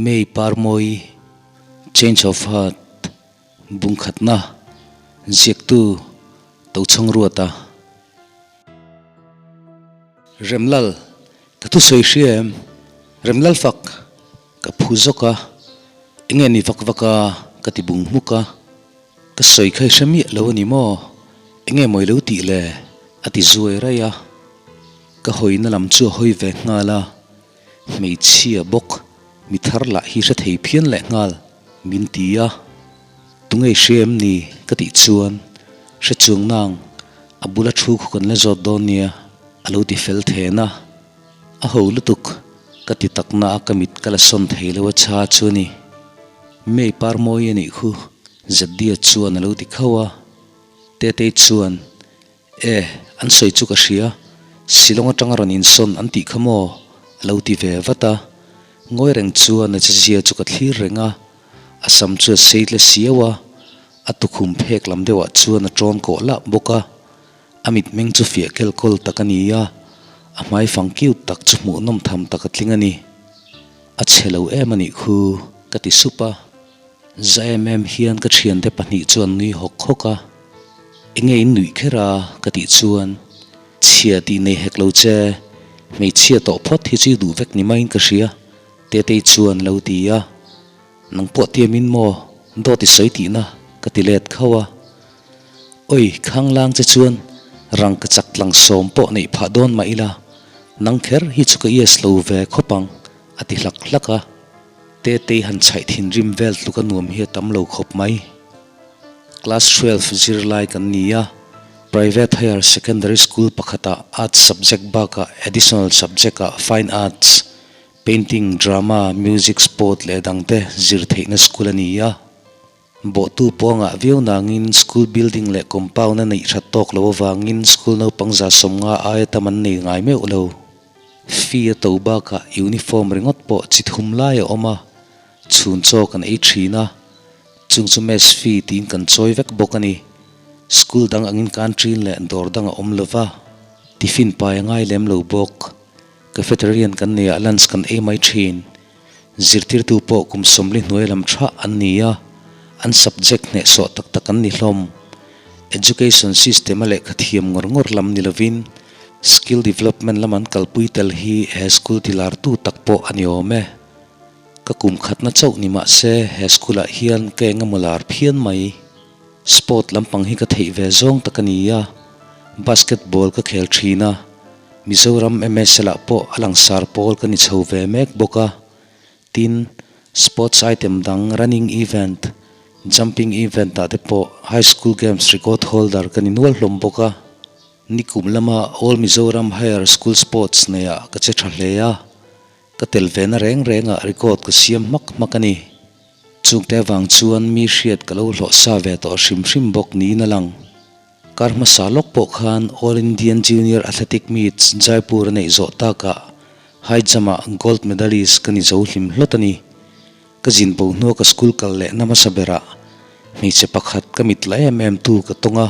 May Parmawi, Change of Heart, Bungkhatna, Ziaktu, Tochhawng Ruata. Remlal, Ka thusawi hria em? Remlal fak, Ka phu zawk a, enge ni vak vak a ka ti bung hmuk a. Ka sawi kha i hre miah lo a ni maw? Enge mawi lo tih le? a ti zuai raih a. Ka hawina lam chu a hawi ve nghal a. Hmeichhia bawk mi thar lah hi hre thei phian leh nghal min ti a. Tunge i hria em ni? ka tih chuan hre chuang nang a bula thu khu kan la zawt dawn nia a lo ti fel then a. A ho lutuk ka ti tak na a ka mit ka la sawn thei lo a cha chu a ni. May par mawi a nih khu Zeddia chuan a lo ti khauh a. Tetei chuan E, an sawi chu ka hria, Shillong atanga rawn insawn an tih kha maw? a lo ti ve vat a. Ngawi reng chuan a chezia chu ka thlir reng a, a sam chu a sei tle siau a, a tukhum phek lam deuhah chuan a tawn kawh lah bawk a. A mitmeng chu fiah kel kawl tak a ni a, a hmai fang cute tak chu hmuhnawm tham tak a tling a ni. A chhe lo em a nih khu, ka ti sup a. Za em em hian ka thiante pahnih chu an nui hawk hawk a, Enge in nuih kher a? ka tih chuan, Chhia tih nei hek lo che, hmeichhia tawh phawt hi chu i duh vek ni maiin ka hria, Tetei chuan lo ti a, Nang pawh tiamin maw dawt i sawi tihna? ka ti let khauh a, Oi khanglang che chuan rang ka chak tlang sawm pawh neih phah dawn mah ila, nang kher hi chu ka yes lo ve khawp ang, a ti hlak hlak a. Tetei han chhaih thinrim vel tluk a nuam hi a tam lo khawp mai. Class 12 zirlai kan ni a, Private Higher Secondary School pakhatah Arts subject bakah additional subject-ah Fine Arts, Painting, Drama, Music, Sport leh dangte zir theihna school a ni a. Bawhtu pawngah viau nangin school building leh compound a neih that tawk loh avangin school naupang 150 aia tam an nei ngai meuh lo. Fee a to bakah uniform ringawt pawh chi thum lai a awm a, chhun chaw kan ei thin a, chung chu mess fee tiin kan chawi vek bawk a ni. School dang angin canteen leh dawr dang a awm lo va, tiffin pai a ngai lem lo bawk. Cafeterian kan nei ah lunch kan ei mai thin. Zirtirtu pawh kum 40 hnuai lam tha an ni a, an subject hnehsawh tak tak an ni hlawm. Education system a lehkha thiam ngawr ngawr lam ni lovin skill development lam an kalpui tel hi he school tilartu tak pawh a ni awm e. Ka kum khatna chauh ni mah se he school ah hian ka engemaw lar phian mai. Sport lampang hi ka theih ve zawng tak a ni a, basketball ka khel thin a, Mizoram MSL ah pawh a langsar pawl ka ni chho ve mek bawk a, tin, sports item dang running event, jumping event ah te pawh High School Games record holder ka ni nual hlawm bawk a. Nikum lama All Mizoram Higher School Sports neiah ka che tha hle a, ka tel ve na reng rengah record ka siam hmak hmak a ni. Chungte avang chuan mi hriat ka lo hlawh sa ve tawh hrim hrim bawk niin a lang. Kar hmasa lawk pawh khan All Indian Junior Athletic Meets Jaipur a neih zawh takah high jump-ah gold medalist ka ni zo hlim hlawt a ni. Ka zin bo hnua ka school kal leh na hmasa berah hmeichhe pakhat ka mit la em em tu ka tawng a,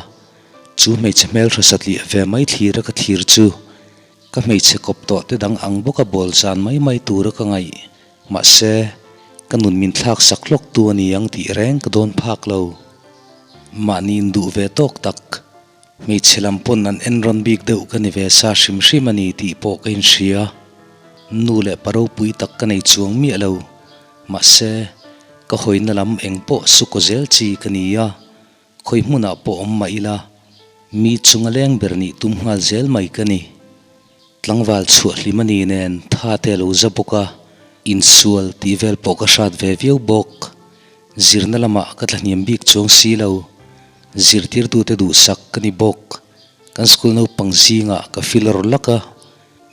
chu hmeichhe hmeltha satliah ve mai thlira ka thlir chu ka hmeichhe kawp tawh te dang ang bawka bawl zan mai mai tura ka ngaih. Mahse, ka nun min thlak sak hlawk tu a ni ang tih reng ka dawn phak lo. Mahni induh ve tawk tak, hmeichhe lam pawn an en rawn bik deuh ka ni ve sa hrim hrim a ni tih pawh ka inhria. Nu leh pa ropui tak ka nei chuang miah lo. Mahse, ka hawina lam eng pawh su kaw zel chi ka ni a, khawi hmunah pawh awm mah ila, mi chunga leng ber nih tum nghal zel mai ka ni. Tlangval chhuah hlim a ni nen tha te a lo za bawk a, insual tih vel pawh ka hrat ve viau bawk. Zirna lamah ka tlahniam bik chuang si lo, zirtirtute duhsak ka ni bawk. Kan school naupang zingah ka filawr lak a,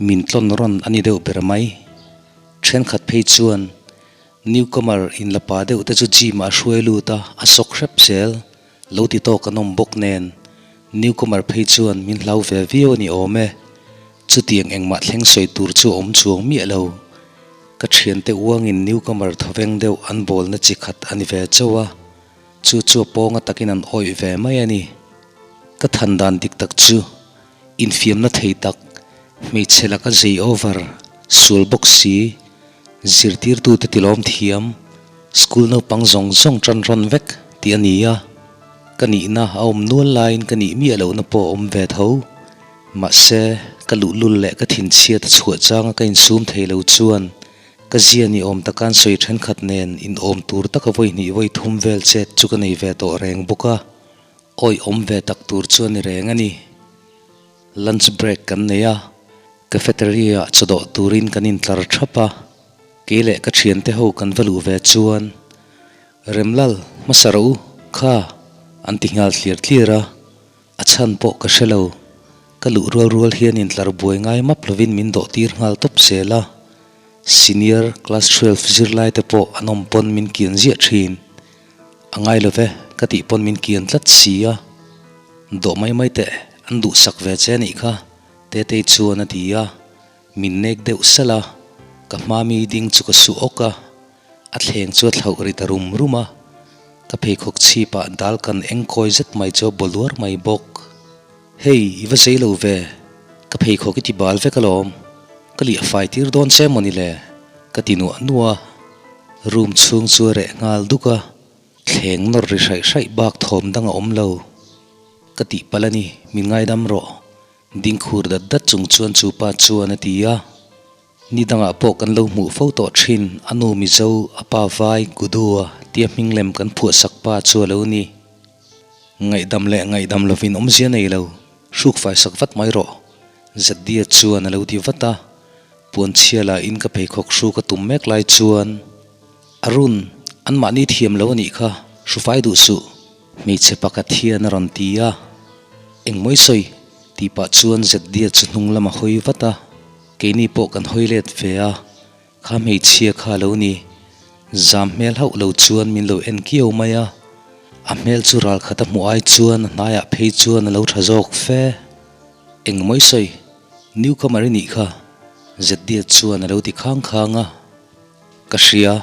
min tlawn rawn a ni deuh ber mai. Thenkhat phei chuan newcomer inla pa deuh te chu gym ah a hruai lut a, a sawk hrep zel. Lo ti tawk an awm bawk nen, newcomer phei chuan min hlau ve viau a ni awm e. Chutiang engmah thleng sawi tur chu a awm chuang miah lo. Ka thiante uangin newcomer thawveng deuh an bawlna chi khat a ni ve chauh a, chu chu a pawnga takin an awih ve mai a ni. Ka than dan dik tak chu infiamna thei tak, hmeichhe laka zei over, sual bawk si. Zirtirtute tilawm thiam, school naupang zawng zawng tan rawn vek tih a ni a. Ka nihna a awm nual laiin ka nih miah lohna pawh a awm ve tho. Mahse, ka luhlul leh ka thinchhiat a chhuah changa ka insum thei lo chuan ka zia ni awm taka an sawi thenkhat nen inawm tur taka vawi hnih vawi thum vel chet chu ka nei ve tawh reng bawk a, awih awm ve tak tur chu a ni reng a ni. Lunch break kan nei a, cafeteria ah chawdawh turin kan intlar thap a, kei leh ka thiante ho kan va luh ve chuan Remlal, hmasa rawh u, kha an ti nghal thlir thlir a. A chhan pawh ka hre lo. Ka luh rual rual hian intlar buai ngai map lovin min dawh tir nghal tawp zel a. Senior class 12 zirlai te pawh an awm pawn min kian ziah thin. A ngai lo ve, ka tih pawn min kian tlat si a. Dawh mai mai teh, an duhsak ve che anih kha, Tetei chuan a ti a. Min nek deuh salh a, ka hma mi ding chu ka su awk a. A thleng chu a thlauh ri ta rum rum a, ka pheikhawk chhipah dal kan eng kawi zet mai chu a baw luar mai bawk. Hei, i va zei lo ve, ka pheikhawk i ti bal vek alawm, ka liah fai tir dawn che mawni le? ka ti nuah nuah a, room chhung chu a reh nghal duk a, thleng nawr ri hraih hraih bak thawm dang a awm lo. Ka tihpalh a ni, min ngaidam rawh, ding khur dat dat chung chuan chu pa chuan a ti a. Ni dangah pawh kan lo hmuh fo tawh thin, a nu Mizo, a pa Vai, Gudua tia hming lem kan phuahsak pa chu a lo ni. Ngaihdam leh ngaihdam lovin awmzia nei lo, hruk faisak vat mai rawh, Zaddia chuan a lo ti vat a. Puanchhia la in ka pheikhawk hruk a tum mek lai chuan, Arun, anmahni thiam lo a nih kha, hru fai duh suh, hmeichhe pakhat hian a rawn ti a. Engmawi sawi? tih pah chuan Zaddia chu hnung lam a hawi vat a. Keini pawh kan hawi let ve a, kha hmeichhia kha lo ni. Zam hmel hauh lo chuan min lo en kiau mai a, a hmel chu ral khat a hmuh ai chuan a hnaiah phei chuan a lo tha zawk fe. Engmawi sawi, newcomer i nih kha, Zeddia chuan a lo ti khang khang a. Ka hria,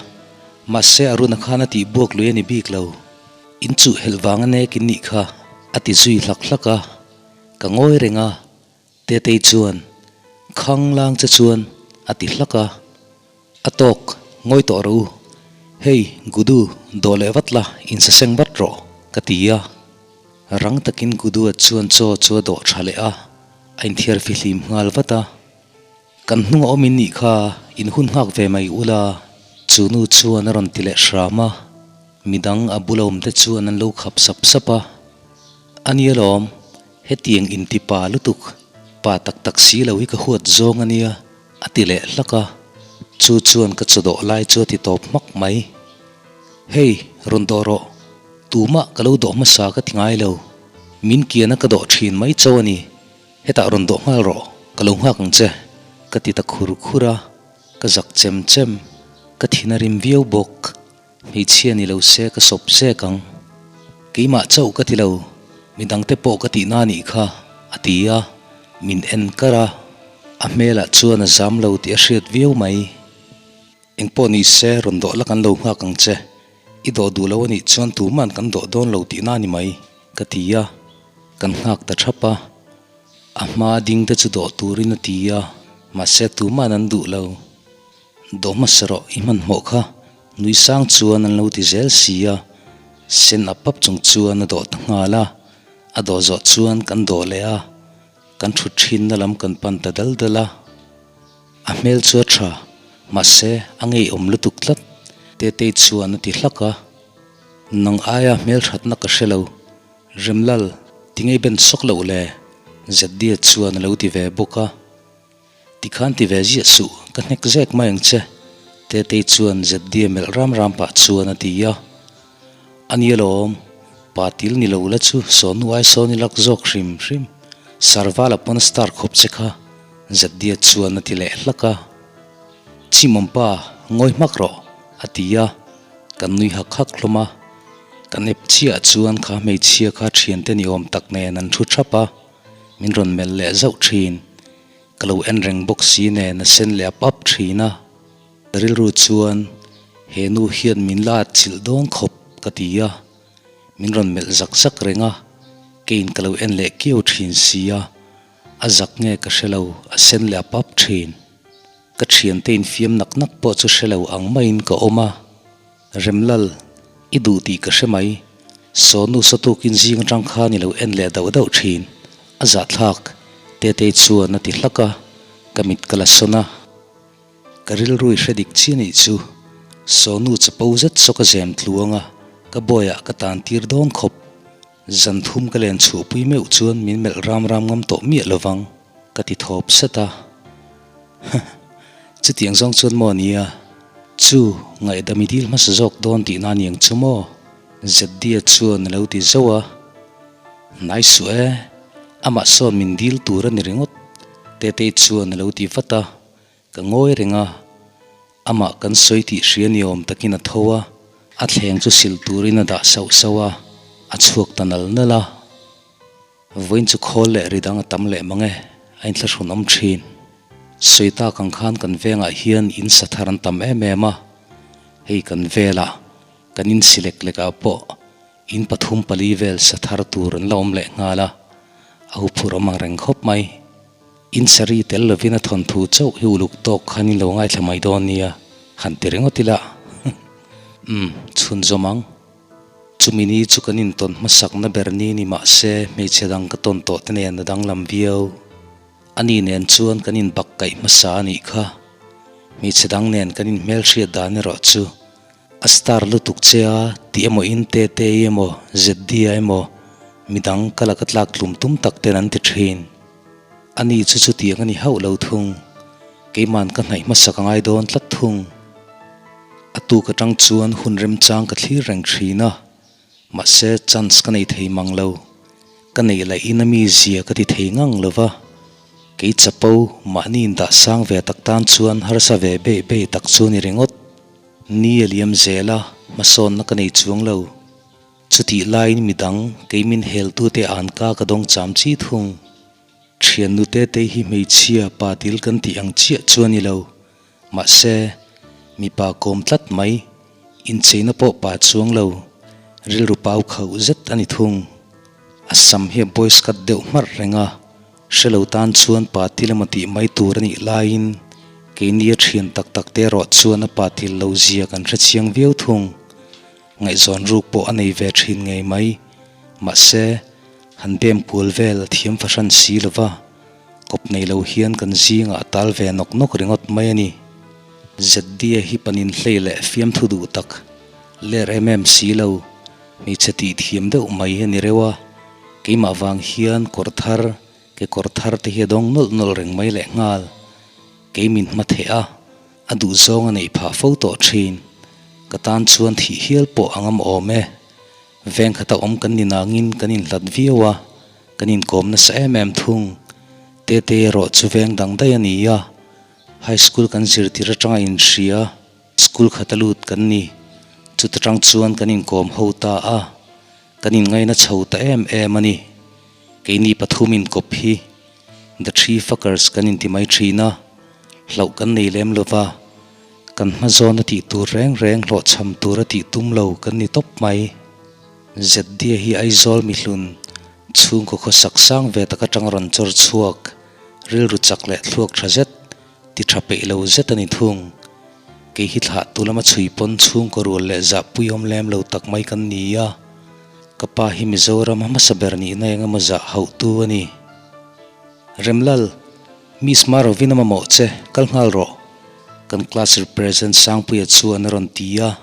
mahse Aruna khan a tih buak lui a ni bik lo. In chuh helh vang a nek in nih kha, a ti zui hlak hlak a. Ka ngawi reng a, Tetei chuan, Khang lang che chuan a ti hlak a, A tawk, ngawi tawh rawh u. Hei, Gudu, dawh leh vat la, insaseng vat rawh, ka ti a. Rang takin Gudu-a chuan chaw chu a dawh tha leh a, a inthiar fihlim nghal vat a. Kan hnunga awm in nih kha, in hun nghak ve mai ula, chu nu chuan a rawn ti leh hram a. Midang a bula awmte chuan an lo khap sap sap a. A nia lawm, hetiang inti pa lutuk, pa tak tak si lo hi ka huat zawng a nia, a ti leh hlak a. Chu chuan ka chawdawh lai chu a ti tawp hmak mai. Hei, rawn dawh rawh, tumah ka lo dawh hmasa ka ti ngai lo, min kiana ka dawh thin mai chauh a ni, hetah rawn dawh nghal rawh, ka lo nghak ang che, ka ti ta khur khur a, ka zak chem chem, ka thin a rim viau bawk. Hmeichhia ni lo se ka sawp zek ang. Keimah chauh ka ti lo, midangte pawh ka tihna a nih kha, a ti a, min en kar a, a hmelah chuan a zam lo tih a hriat viau mai. Engpawh ni se rawn dawh la kan lo nghak ang che, i dawh duh lo a nih chuan tuman kan dawh dawn lo tihna a ni mai, ka ti a, kan nghak ta thap a. A hma ding te chu dawh turin a ti a, mahse tuman an duh lo. Dawh hmasa rawh i hmanhmawh kha nui sang chuan an lo ti zel si a, sen ap ap chung chuan a dawh ta nghal a, a dawh zawh chuan kan dawh leh a, kan thut thinna lam kan pan ta dal dal a. A hmel chu a tha, mahse a ngeiawm lutuk tlat, Tetei chuan a ti hlak a. Nang aia hmel thatna ka hre lo, Remlal, tingei ben sawk loh le? Zaddia chuan a lo ti ve bawk a. Tikhan ti ve ziah suh, ka hnek zek mai ang che, Tetei chuan Zeddia melh ram ram pah chuan a ti a. A ni alawm, pa til ni lo la chu sawnu ai sawn i lak zawk hrim hrim, Sarvala pawn a star khawp che kha, Zeddia chuan a ti leh hlak a. Chimawm pa, ngawi hmak rawh, a ti a, kan nui hak hak hlawm a. Kan ep chiah chuan kha hmeichhia kha thiante ni awm tak nen an thu thap a. Min rawn melh leh zauh thin. Ka lo en reng bawk si nen a sen leh ap ap thin a. Ka rilru chuan he nu hian min la at chilh dawn khawp ka ti a. Min rawn melh zak zak reng a. Keiin ka lo en leh kiau thin si a. A zak nge ka hre lo, a sen leh ap ap thin. Ka thiante infiam nak nak pawh chu hre lo ang maiin ka awm a. Remlal, i duh tih ka hre mai. Sawnu sawtukin zing atang khan i lo en leh dauh dauh thin. A zahthlak, Tetei chuan a ti hlak a, ka mit ka la sawn a. Ka rilru i hre dik chiah nih chu. Sawnu chapo zet saw ka zem tluang a, ka bawiah ka tan tir dawn khawp. Zan thum ka len chhuahpui meuh chuan min melh ram ram ngam tawh miah lovang, ka ti thawp sat a. Huh, chutiang zawng chuan maw nia? Chu, ngaihdam i dil hmasa zawk dawn tihna aniang chu maw? Zeddia chuan a lo ti zauh a. Hnai suh e, amah sawn min dil tur a ni ringawt, Tetei chuan a lo ti vat a. Ka ngawi reng a, amah kan sawi tih hria ni awm takin a tho a, a thleng chu sil turin a dah sauh sauh a, a chhuak ta nal nal a. Vawiin chu khawl leh ri dang a tam leh mang e, a inthlahrun awm thin. Sawi tak ang khan kan vengah hian in sa thar an tam em em a, hei kan velah kan insi lek lekah pawh in pathum pali vel sa thar tur an la awm leh nghal a, a huphurh awm ang reng khawp mai. In sari tel lovin a thawnthu chauh hi uluk tawk khan in lo ngaithla mai dawn nia, han ti ringawt ila. Umm, chhunzawm ang. Chumi ni chu kan intawn hmasakna ber ni ni mah se hmeichhe dang ka tawn tawh te nen a danglam viau. Ani nen chuan kan inbak kaih hmasa a nih kha. Hmeichhe dang nen kan inhmelhriat dan erawh chu a star lutuk che a tih emaw in Tetei emaw Zeddia emaw midang ka laka tlak tlum tum tak ten an ti thin. Ani chu chutiang a ni hauh lo thung. Keiman ka hnaih hmasa ka ngai dawn tlat thung. A tuk atang chuan hun remchang ka thlir reng thin a, mahse chance ka nei thei mang lo. Ka neih lahin a mi zia ka ti thei ngang lo va, kei chapo mahni indah sang ve tak tan chuan harsa ve bei bei tak chu a ni ringawt. Ni a liam zel a, hmasawnna ka nei chuang lo. Chutih laiin midang kei min heltute an ka ka dawng cham chi thung. Thiannu Tetei hi hmeichhia pa dil kan tih ang chiah chu a ni lo. Mahse, mipa kawm tlat mai, incheina pawh pa chuang lo, rilru pau khauh zet a ni thung. A sam hi a boys cut deuh hmarh reng a, hre lo tan chuan pa til emaw tih mai tur a nih laiin keini a thian tak tak te erawh chuan a pa til lo zia kan hre chiang viau thung. Ngaihzawn ruk pawh a nei ve thin ngei mai. Mahse, han bem kual vel a thiam fahran si lo va, kawp nei lo hian kan zingah a tal ve nawk nawk ringawt mai a ni. ZDA hi panin hlei leh fiamthu duh tak, ler em em si lo, hmeichhe tih thiam deuh mai a ni reuh a, keimah vang hian kawr thar, kekawr thar te hi a dawng nawlh nawlh reng mai lehnghal. Kei min hma theh a. A duhzawng a neih phah fo tawh thin. Ka tan chuan thih hial pawh a ngam awm e. Veng khata awm kan ni nangin kan inhlat viau a, kan inkawm nasa em em thung. Tete erawh chu veng dang daih a ni a, High School kan zirtir atanga inhria, school khata lut kan ni. Chuta tang chuan kan inkawm ho ta a, kan inngaina chho ta em em a ni. Keini pathum inkawp hi The Three Fuckers kan inti mai thin a, hlauh kan nei lem lo va, kan hma zawn a tih tur reng reng hlawhchham tur a tih tum lo kan ni tawp mai. Zeddia hi Aizawl mihlun chhungkaw khawsak sang ve tak atang rawn chawr chhuak, rilru chak leh thluak tha zet, ti tha peih lo zet a ni thung. Kei hi thlah tu lama chhui pawn chhungkaw rual leh zahpui awm lem lo tak mai kan ni a, ka pa hi Mizoram a hmasa ber nihna eng emaw zah hauh tu a ni. Remlal, Miss Marovin a mamawh che, kal nghal rawh, kan class represent Sangpuia chuan a rawn ti a.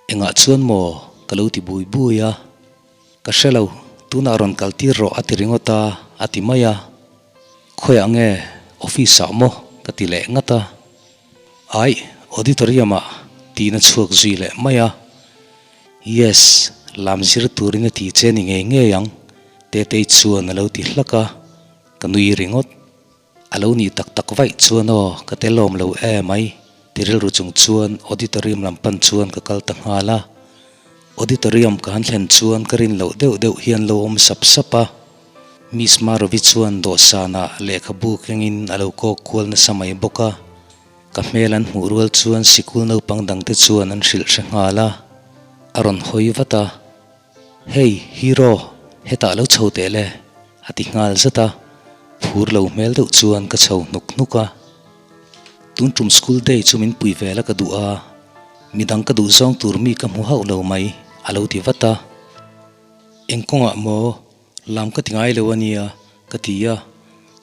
Engah chuan maw? ka lo ti bui bui a. Ka hre lo, tunah rawn kal tir rawh a ti ringawt a, a ti mai a. Khawiah nge office ah maw? ka ti leh ngat a. Aih, auditorium ah tiin a chhuak zui leh mai a. Yes, lam zir turin a ti che ni ngei ngei ang, Tetei chuan a lo ti hlak a, ka nui ringawt. A lo nih tak tak vaih chuan aw, ka telawm lo em ai, ti rilru chung chuan auditorium lam pan chuan ka kal ta nghal a. Auditorium ka han thlen chuan ka rin loh deuh deuh hian lo awm sap sap a. Miss Marovi chuan dawhsanah lehkhabu kengin a lo kawk kual nasa mai bawk a. Ka hmel an hmuh rual chuan sikul naupang dangte chuan an hrilh hre nghal a. A rawn hawi vat a. Hey, hero, hetah lo chho teh le, a ti nghal zat a. Phur lo hmel deuh chuan ka chho hnuk hnuk a. Tun tum school day chu min pui vel a ka duh a, midang ka duh zawng tur mi ka hmu hauh lo mai, a lo ti vat a. Eng kawngah maw lam ka ti ngai lo a nia, ka ti a.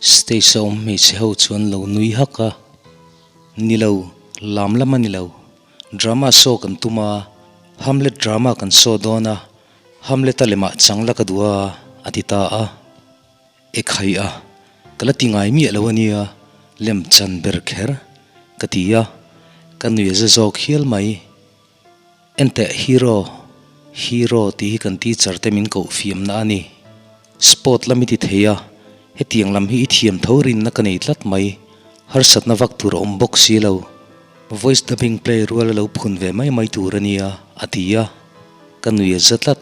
Stage a awm hmeichhe ho chuan lo nui hak a. Ni lo, lam lam a ni lo. Drama show kan tum a, Hamlet drama kan show dawn a, Hamlet-a lemah chang la ka duh a, a ti ta a. E khai a, ka la ti ngai miah lo a nia, lem chan ber kher, ka ti a, ka nui a za zawk hial mai. Enteh hero, hero tih hi kan teacher te min koh fiamna a ni. Sport lam i ti thei a, hetiang lam hi i thiam tho rinna ka nei tlat mai, harsatna vak tur a awm bawk si lo. Voice dubbing play rual a lo phun ve mai mai tur a nia, a ti a, ka nui a za tlat,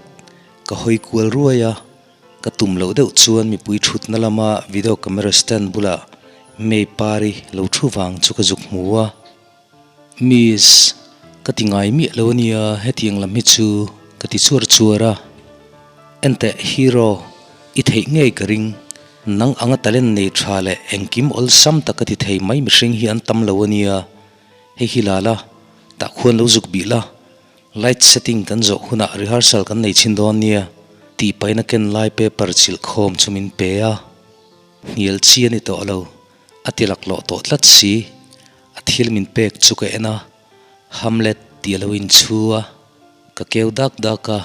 ka hawi kual ruai a. Ka tum loh deuh chuan mipui thutna lama video camera stand bulah May Pari lo thu vang chu ka zuk hmu a. Miss, ka ti ngai miah lo ania hetiang lam hi chu ka ti chuar chuar a. Enteh hero, i theih ngei ka ring. Nang anga talent nei tha leh engkim awlsam tak ka ti thei mai mihring hi an tam lo ania. Hei hi la la, tah khuan lo zuk bih la. Light setting kan zawh hunah rehearsal kan nei chhin dawn nia tih paina ken lai paper chilh khawm chu min pe a, hnial chi a ni tawh lo, a ti laklawh tawh tlat si. A thil min pek chu ka en a, Hamlet tih a lo inchhu a, ka keu dak dak a,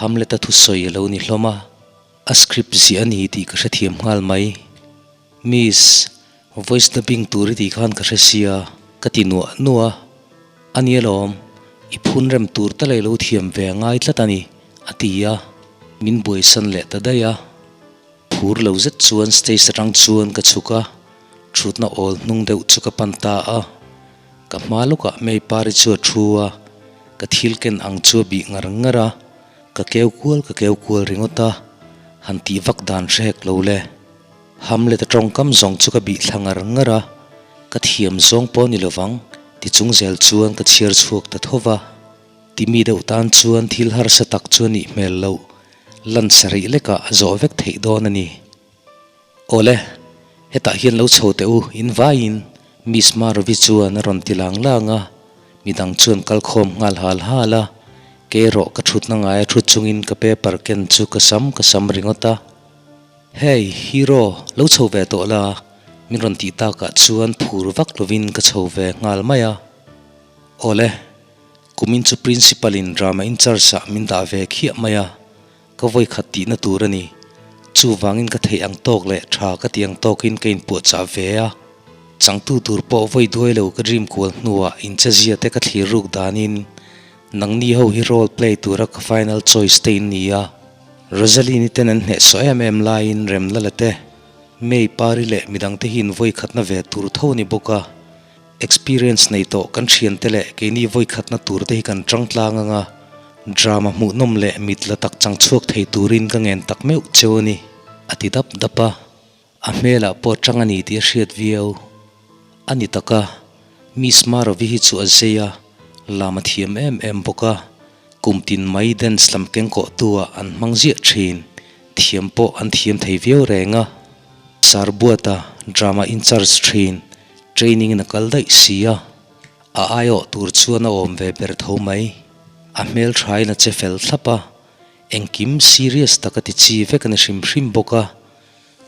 Hamlet-a thusawi a lo ni hlawm a, a script ziah a ni tih ka hrethiam nghal mai. Miss, voice dubbing tur i tih khan ka hre sia, ka ti nuah nuah a. A ni alawm, i phun rem tur tal ei lo thiam ve a ngai tlat a ni, a ti a, min buaisan leh ta daih a. Phur lo zet chuan stage atang chuan ka chhuk a, thutna awl hnung deuh chu ka pan ta a. Ka hma lawkah May Pari chu a thu a, ka thil ken ang chu a bih ngar ngar a, ka keu kual ka keu kual ringawt a, han tih vak dan hre hek lo le. Hamlet-a tawngkam zawng chu ka bih thla ngar ngar a, ka thiam zawng pawh ni lovang ti chung zel chuan ka chhiar chhuak ta tho va. Timi deuh tan chuan thil harsa tak chu a nih hmel loh, lan sarih lekah a zawh vek theih dawn a ni. Awle, hetah hian lo chho teh u, in vaiin Miss Marovi chuan a rawn ti lang lang a, midang chuan kal khawm nghal hal hal a, kei erawh ka thutna ngaia thut chungin ka paper ken chu ka sam ka sam ringawt a. Hey, hero, lo chho ve tawh la, min rawn tih takah chuan phur vak lovin ka chho ve nghal mai a. Awle, kumin chu principal in drama in charge ah min dah ve khiah mai a, ka vawi khat tihna tur a ni. Chuvangin ka theih ang tawk leh tha ka tih ang tawkin ka inpuahchah ve a. Changtu tur pawh vawi duai lo ka dream kual hnuah inchezia te ka thlir ruk danin nangni ho hi role play tura ka final choice te in ni a. Rosaline-i ten an hnehsawh em em laiin Remlala te, May Pari leh midangte hi in vawi khatna ve tur tho a ni bawk a. Experience nei tawh kan thiante leh keini vawi khatna turte hi kan tang tlang ang a, drama hmuhnawm leh mit la tak chang chhuak thei turin ka ngen tak meuh cheu a ni, a ti dap dap a. A hmelah pawh tang a ni tih a hriat viau. A ni tak a, Miss Marovi hi chu a zei a, lam a thiam em em bawk a, kum tin mai dance lam keng kawhtu ah an hmang ziah thin, thiam pawh an thiam thei viau reng a. Sir Buata drama in charge thin, training in a kal daih si a, a aiawh tur chuan a awm ve ber tho mai. A hmel thain a che fel thlap a, engkim serious tak a ti chi vek a ni hrim hrim bawk a.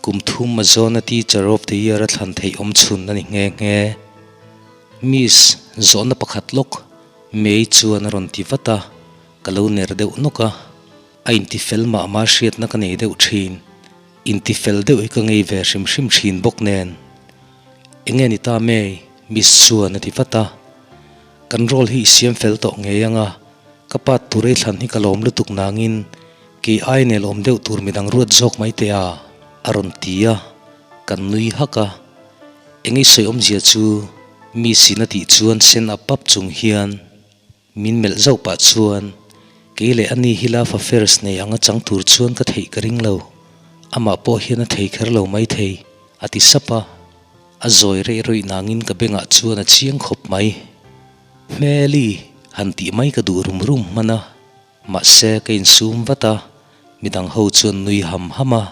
Kum thum a zawna Teacher of the Year a thlan theih awm chhun a ni nghe nghe. Miss, zawhna pakhat lawk, May chuan a rawn ti vat a, ka lo ner deuh nawk a. A intifel mah mah hriatna ka nei deuh thin. Intifel deuh hi ka ngei ve hrim hrim thin bawk nen. Enge ni ta May? Miss chuan a ti vat a. Kan role hi i siam fel tawh ngei ang a, ka pat tur ei thlan hi ka lawm lutuk nangin Kei ai nel awm deuh tur midang ruat zawk mai teh a, a rawn ti a, kan nui hak a. Eng i sawi awmzia chu mi sin a tih chuan sen ap ap chung hian min melh zauh pah chuan kei leh ani hi love affairs nei anga chang tur chuan ka theih ka ring lo, amah pawh hian a thei kher lo mai thei, a ti sap a. A zawi reih rawih nangin ka bengah chuan a chiang khawp mai. Hmeli, han tih mai ka duh rum rum hman a. Mahse ka insum vat a, midang ho chuan nui ham ham a.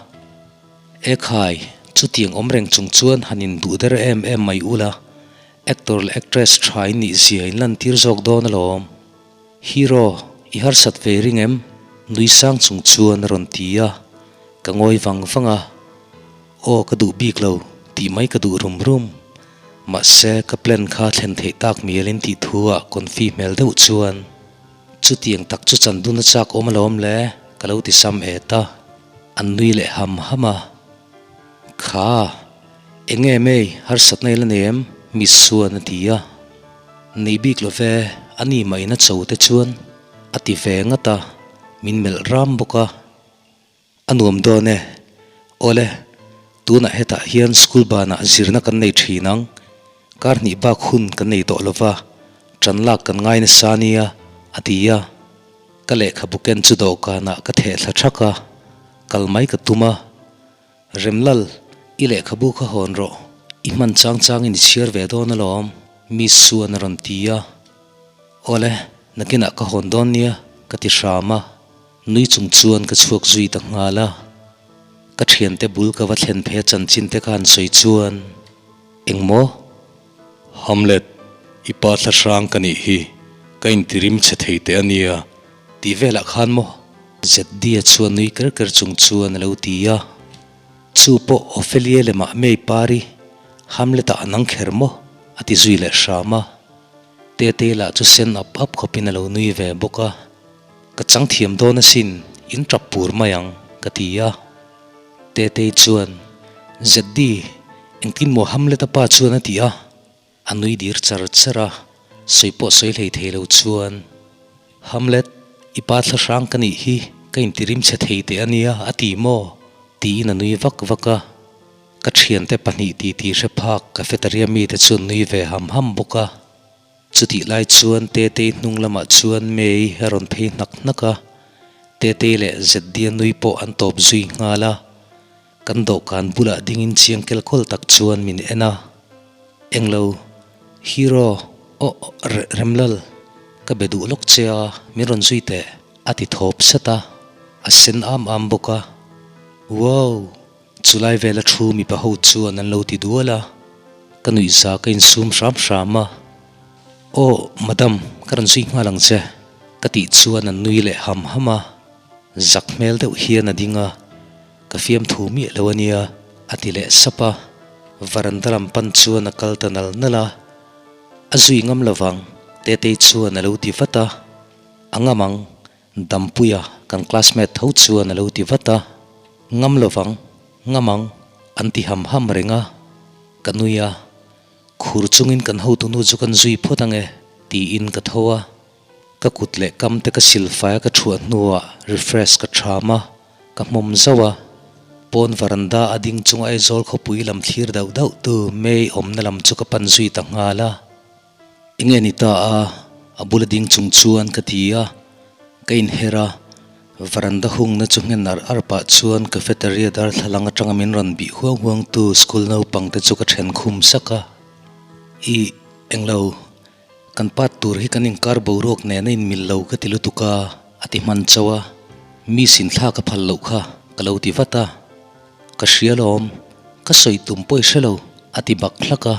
Ekhai, chutiang awm reng chung chuan han induh der em em mai ula. Actor leh actress tha in nih zia in lantir zawk dawn alawm. Hero, i harsat ve ring em? Nui sang chung chuan a rawn ti a, ka ngawi vang vang a. Aw ka duh bik lo tih mai ka duh rum rum. Mahse ka plan kha thlen theih tak mialin tih thu ah confi hmel deuh chuan chutiang tak chu chan dun a chak awm alawm le ka lo ti sam et a, an nui leh ham ham a. Kha, eng nge mei harsatna i la nei em? Miss chuan a ti a. Nei bik lo ve, a ni mah in a cho te chuan a ti ve ngat a, min melh ram bawk a. A nuam dawn e. Awle, tunah hetah hian school banah zirna kan nei thin ang. Kar hnih bak hun kan nei tawh lova, tan lak kan ngai nasa nia, a ti a. Ka lehkhabu ken chu dawhkanah ka theh thla thak a, kal mai ka tum a. Remlal, i lehkhabu kha hawn rawh, i hman chang changin i chhiar ve dawn alawm, Miss chuan a rawn ti a. Awle, nakinah ka hawn dawn nia, ka ti hram a. Nui chung chuan ka chhuak zui ta nghal a, ka thiante bul ka va thlen phei a chanchin te khan sawi chuan, Engmaw? Hamlet, i pa thla hrang ka nih hi, ka intirim chhe thei teh a nia. Tih velah khan maw? Zeddia chuan nui ker ker chung chuan a lo ti a, Chu pawh Ophelia lemah May Pari, Hamlet-ah a nang kher maw? a ti zui leh hram a, Tetei lah chu sen ap ap khawpin a lo nui ve bawk a. Ka chang thiam dawn asin, in tap pur mai ang, ka ti a. Tetei chuan, Zeddi, engtin maw Hamlet-a pa chuan a ti a. A nui dir char char a, sawi pawh sawi hlei thei lo chuan, Hamlet, i pa thla hrang ka nih hi, ka intirim chhe thei teh a nia, a ti maw? tiin a nui vak vak a. Ka thiante pahnih titi hre phak cafeteria mite chuan nui ve ham ham bawk a. Chutih lai chuan Tetei hnung lamah chuan May a rawn phei hnak hnak a, Tetei leh Zeddia nui pawh an tawp zui nghal a. Kan dawhkan bulah dingin chiang kel kawl tak chuan min en a. Englo, Hero, aw Remlal, ka be duh lawk che a, min rawn zui teh, a ti thawp sat a, a sen am am bawk a. Wow! Chulai vela thu mipa ho chuan an lo ti dual a, ka nuihza ka insum hram hram a, Aw, madam, ka rawn zui nghal ang che, ka tih chuan an nui leh ham ham a, zak hmel deuh hian a ding a, ka fiamthu miah lo a nia, a ti leh sap a, varanda lam pan chuan a kal ta nal nal a, a zui ngam lovang, Tetei chuan a lo ti vat a, a ngam ang, Dampuia kan classmate tho chuan a lo ti vat a, Ngam lovang, ngam ang, an ti ham ham reng a, ka nui a, Khur chungin kan hotunu chu kan zui phawt ange, tiin ka tho a, ka kut leh kam te ka silfai a ka thuah hnuah refresh ka tham a, ka hmawm zauh a, pawn varanda a ding chunga Aizawl khawpui lam thlir dauh dauh tu May awmna lam chu ka pan zui ta nghal a. Enge ni ta a, a bula ding chung chuan ka ti a, ka inher a, varanda hungna chu nghen ar ar pah chuan cafeteria darthlalang atanga min rawn bih huang huang tu school naupang te chu ka then khum sak a, Ih, englo, kan pat tur hi kan inkar boruak nen a inmil lo ka ti lutuk a, a ti hman chauh a, mi sinthlak a phal loh kha ka lo ti vat a, ka hria lawm, ka sawi tum pawh i hre lo, a ti bak hlak a.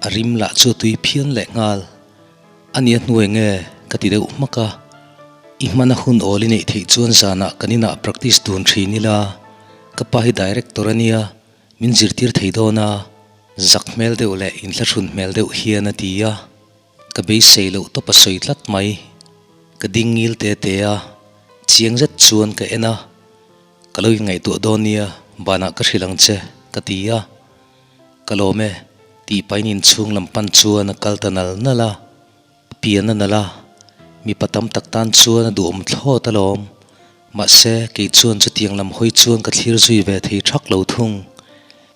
A rim lah chu a tui phian leh nghal. A nia hnu eng nge? ka ti deuh hmak a. I hmana hun awl i neih theih chuan zanah kan inah practice dun thin ila, ka pa hi director a nia, min zirtir thei dawn a, zak hmel deuh leh inthlahrun hmel deuh hian a ti a. Ka beisei loh tawp a sawi tlat mai. Ka ding ngil te te a, chiang zet chuan ka en a. Ka lo inngaihtuah dawn nia, banah ka hrilh ang che, ka ti a. Ka lawm e, tih pahin inchhung lam pan chuan a kal ta nal nal a, a pian a nalh a, mipa tam tak tan chuan a duhawm thlawt alawm. Mahse, kei chuan chutiang lam hawi chuan ka thlir zui ve thei thak lo thung.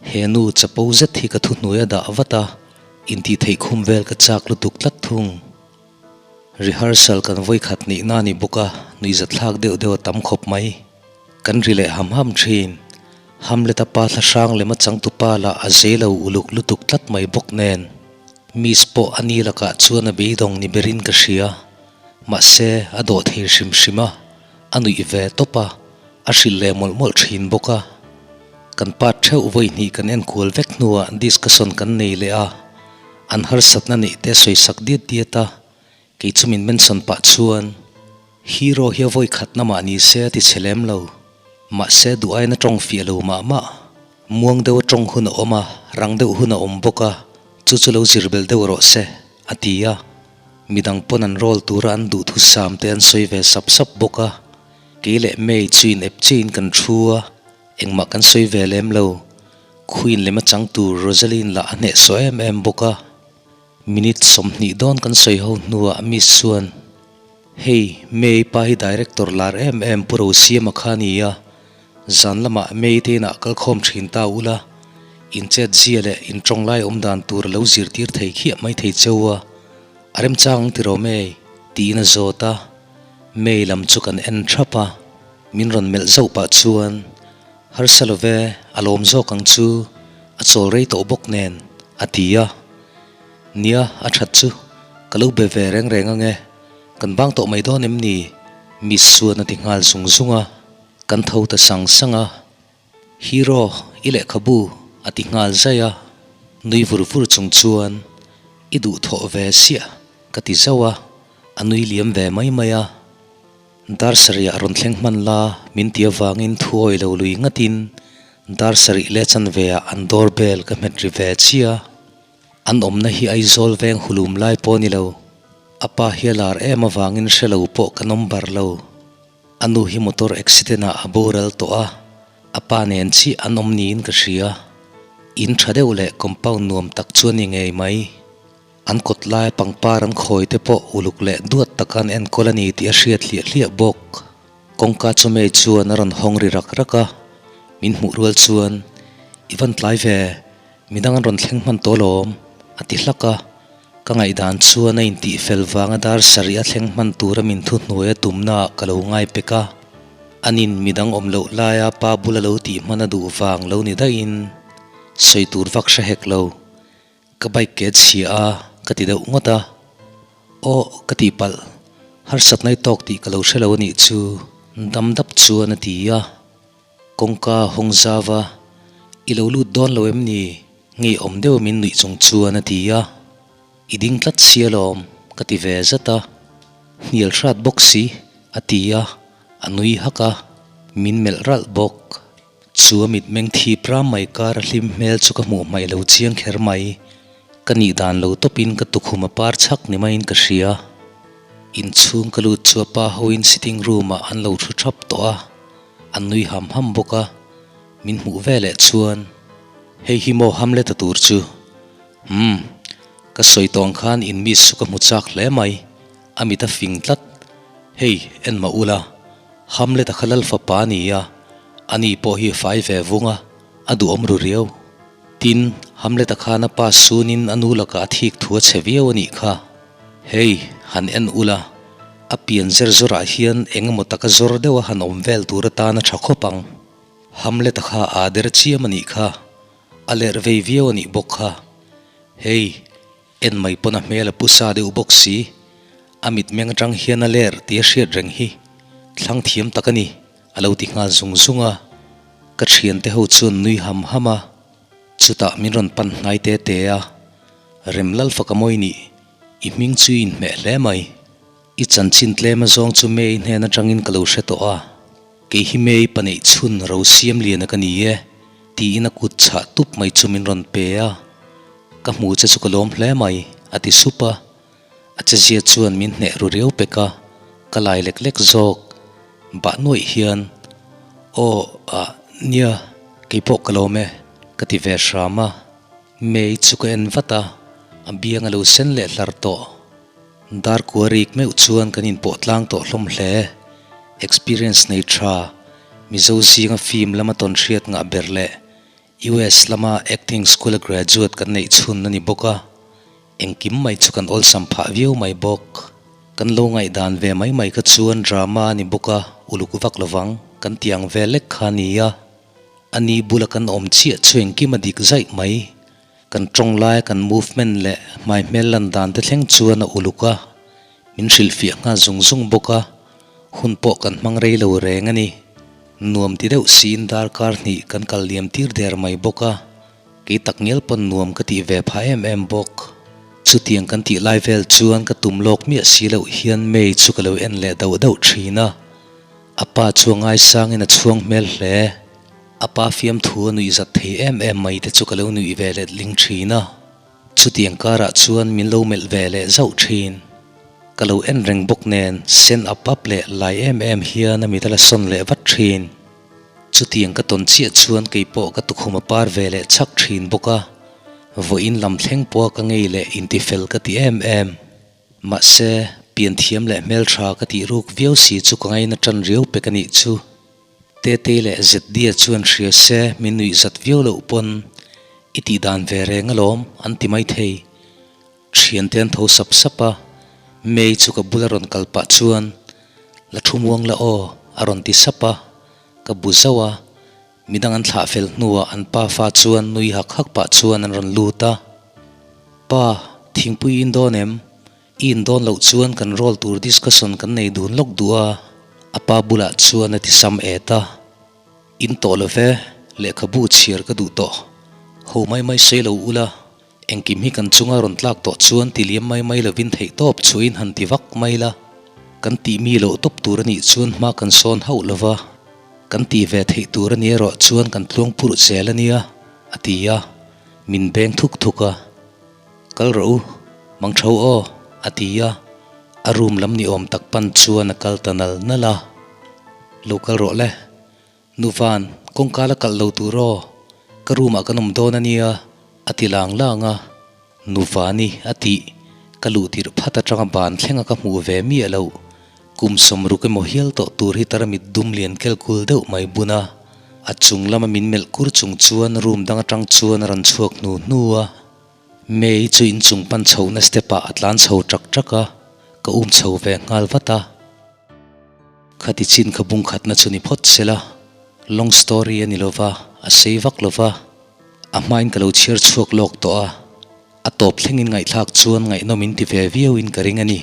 He nu chapo zet hi ka thuhnuai a dah vat a, intih theih khum vel ka chak lutuk tlat thung. Rehearsal kan vawi khat nihna a ni bawk a, nuihzatthlak deuh deuh a tam khawp mai. Kan ri leh ham ham thin. Hamlet-a pa thla hrang lem a changtupa lah a zei lo uluk lutuk tlat mai bawk nen. Miss pawh a ni lakah chuan a beidawng ni berin ka hria. Mahse, a dawh thei hrim hrim a, a nuih ve tawp a, a hrilh leh mawlh mawlh thin bawk a. Kan part theuh vawi hnih kan enkual vek hnuah discussion kan nei leh a. An harsatna neih te a sawisak diat diat a, kei chu min mention pah chuan Hero hi a vawi khatna mah ni se a ti chhe lem lo. Mahse duh aiin a tawng fiah lo mah mah. Muang deuh a tawng hun a awm a, rang deuh hun a awm bawk a, chu chu lo zir belh deuh rawh se, a ti a. Midang pawn an roll tura an duhthusam te an sawi ve sap sap bawk a. Kei leh May chu in ep chiahin kan thu a, engmah kan sawi ve lem lo. Queen lem a chang tur Rosaline lah a hnehsawh em em bawk a. Minute 20 dawn kan sawi ho hnuah Miss chuan, Hei, May pa hi director lar em em Pu Rosiama kha a ni a, zan lamah May te inah kal khawm thin ta ula, in chet zia leh in tawng lai awm dan tur a lo zirtir thei khiah mai thei cheu a, a remchang ang tiraw May? tiin a zawt a. May lam chu kan en thap a, min rawn melh zauh pah chuan, Harsa lo ve, a lawm zawk ang chu, a chawl rei tawh bawk nen, a ti a. Nia, a that chu, ka lo be ve reng reng ang e, kan bang tawh mai dawn em ni? Miss chuan a ti nghal zung zung a, kan tho ta sang sang a. Hero, i lehkhabu, a ti nghal zai a. Nui vur vur chung chuan, I duh thawh ve siah, ka ti zauh a, a nui liam ve mai mai a. Dar sarih ah rawn thleng hman la, min ti avangin thuawi lo lui ngatin dar sarih leh chanve ah an door bell ka hmet ri ve chiah a. An awmna hi Aizawl veng hulum lai pawh a ni lo. A pa hi a lar em avangin hre lo pawh kan awm bar lo. A nu hi motor accident ah a boral tawh a, a pa nen chiah an awm niin ka hria. In tha deuh leh compound nuam tak chu a ni ngei mai. An kawt laia pangpar an khawi te pawh uluk leh duat taka an enkawl a ni tih a hriat hliah hliah bawk. Kawngka chu May chuan a rawn hawng ri rak rak a, min hmuh rual chuan, I van tlai ve, midang an rawn thleng hman tawh alawm, a ti hlak a. Ka ngaihdan chuan a intih fel vanga dar sarih a thleng hman tura min thuhnuai a tumnaah ka lo ngai pek a. Anin midang awm loh laia pa bula lo tih hman a duh vang lo ni daihin sawi tur vak hre hek lo. Ka bike ke chhia a, ka ti deuh ngawt a. Aw, ka tih palh. Harsatna i tawk tih ka lo hre lo a nih chu, dam dap chuan a ti a. Kawngka hawng zau a, I lo lut dawn lo em ni? Ngeiawm deuh min nuih chung chuan a ti a. I ding tlat si alawm, ka ti ve zat a. Hnial hrat bawk si, a ti a, a nui hak a, min melh ralh bawk. Chu a mitmeng thip ram mai kar a hlim hmel chu ka hmuh hmaih lo chiang kher mai. Ka nih dan lo tawpin ka tukhum a par chhak ni maiin ka hria. Inchhung ka lut chu a pa hoin sitting room ah an lo thu thap tawh a, an nui ham ham bawk a. Min hmuh veleh chuan, Hei hi maw Hamlet a tur chu? Umm, ka sawi tawh ang khan in miss chu ka hmu chak hle mai. A mit a fing tlat. Hei, en mah ula, Hamlet a kha lal fapa a ni a, ani pawh hi a fai ve vung a, a duhawm ru riau. Tin, Hamlet a khan a pa sunin a nu lakah a thik thu a che viau a nih kha. Hei, han en ula, a pian zer zawrah hian eng emaw taka zawr deuh a han awm vel tur atan a tha khawp ang. Hamlet a kha aa der chiam a nih kha, a lerh vei viau a nih bawk kha. Hei. En mai pawn a hmel a pu sa deuh bawk si, a mitmeng atang hian a ler tih a hriat reng hi thlang thiam tak a ni, a lo ti nghal zung zung a. Ka thiante ho chuan nui ham ham a, chutah min rawn pan hnai te te a, Remlal faka mawi nih, i hming chu i inhmeh hle mai. I chanchin tlem azawng chu May hnen atangin ka lo hre tawh a, kei hi May paneih chhun ro siam liana ka ni e, tiin a kut chhah tup mai chu min rawn pe a. Ka hmu che chu ka lawm hle mai, a ti sup a. A chezia chuan min hneh ru riau pek a, ka lai lek lek zawk. Bah nuaih hian, Aw, ah, nia, keipawh ka lawm e, ka ti ve hram a. May chu ka en vat a, a biang a lo sen leh hlar tawh. Dar kua rik meuh chuan kan inpawh tlang tawh hlawm hle. Experience nei tha, Mizo zinga film lama tawn hriat ngah ber leh US lama acting school a graduate kan neih chhun a ni bawk a, engkim mai chu kan awlsam phah viau mai bawk. Kan lo ngaihdan ve mai mai kha chuan drama a ni bawk a, uluk vak lovang kan ti ang vel lek kha a ni a. A ni bula kan awm chiah chu engkim a dik zaih mai. Kan tawng laia kan movement leh hmai hmel lan dan te thleng chuan a uluk a, min hrilhfiah nghal zung zung bawk a, hun pawh kan hmang rei lo reng a ni. Nuam ti deuh siin darkar hnih kan kal liam tir der mai bawk a, kei tak ngial pawn nuam ka tih ve phah em em bawk. Chutiang kan tih lai vel chuan ka tum lawk miah si loh hian May chu ka lo en leh dauh dauh thin a. A pa chu a ngaisangin a chhuang hmel hle. A pa fiamthu a nuih zat thei em em mai te chu ka lo nuih ve let ling thin a. Chutiang karah chuan min lo melh ve leh zauh thin. Ka lo en reng bawk nen sen ap ap leh lai em em hian a mit a la sawn leh vat thin. Chutiang ka tawn chiah chuan kei pawh ka tukhum a par ve leh chhak thin bawk a, vawiin lam thleng pawha ka ngei leh intifel ka ti em em. Mahse, pianthiam leh hmeltha ka tih ruk viau si chu ka ngaina tan riau pek a nih chu. Tetei leh Zeddia chuan hria se min nuih zat viau loh pawn i tih dan ve reng alawm an ti maithei. Thiante an tho sap sap a, May chu ka bula rawn kal pah chuan, La thu muang la aw, a rawn ti sap a, ka bu zauh a, midang an thlah fel hnuah an pa fa chuan nui hak hak pah chuan an rawn lut a. Pa, thingpui i in dawn em? I in dawn loh chuan kan roll tur discussion kan nei dun lawk duh a, a pa bulah chuan a ti sam et a. In tawh lo ve, lehkhabu chhiar ka duh tawh. Ho mai mai sawi lo ula, Engkim hi kan chunga rawn tlak tawh chuan ti liam mai mai lovin theih tawp chhuahin han ti vak mai la. Kan tih mi loh tawp tur a nih chuan hma kan sawn hauh lo va, kan tih ve theih tur a ni erawh chuan kan tluang phurh zel a nia, a ti a, min beng thuk thuk a. Kal rawh u, mang tho aw, a ti a, a room lam ni awm tak pan chuan a kal ta nal nal a. Lo kal rawh le. Nu Van, kawngka la kalh lo tur aw, ka room ah kan awm dawn a nia, a ti lang lang a. Nu Vani a tih, ka luh tirh phat atanga ban thlenga ka hmuh ve miah loh. Kum sawmruk emaw hial tawh tur hi taramit dum lian kel kul deuh mai bun a. A chung lama min melh kur chung chuan room dang atang chuan a rawn chhuak hnu hnu a. May chu inchung pan chhohna step ah a tlan chho ṭak ṭak a, ka um chho ve nghal vat a. Khati chin kha bung khatna chu ni phawt se la, long story a ni lova, a sei vak lova, a hmain ka lo chhiar chhuak lawk tawh a, a tawp thlengin ngaihthlak chuan ngaihnawm in ti ve viauin ka ring a ni.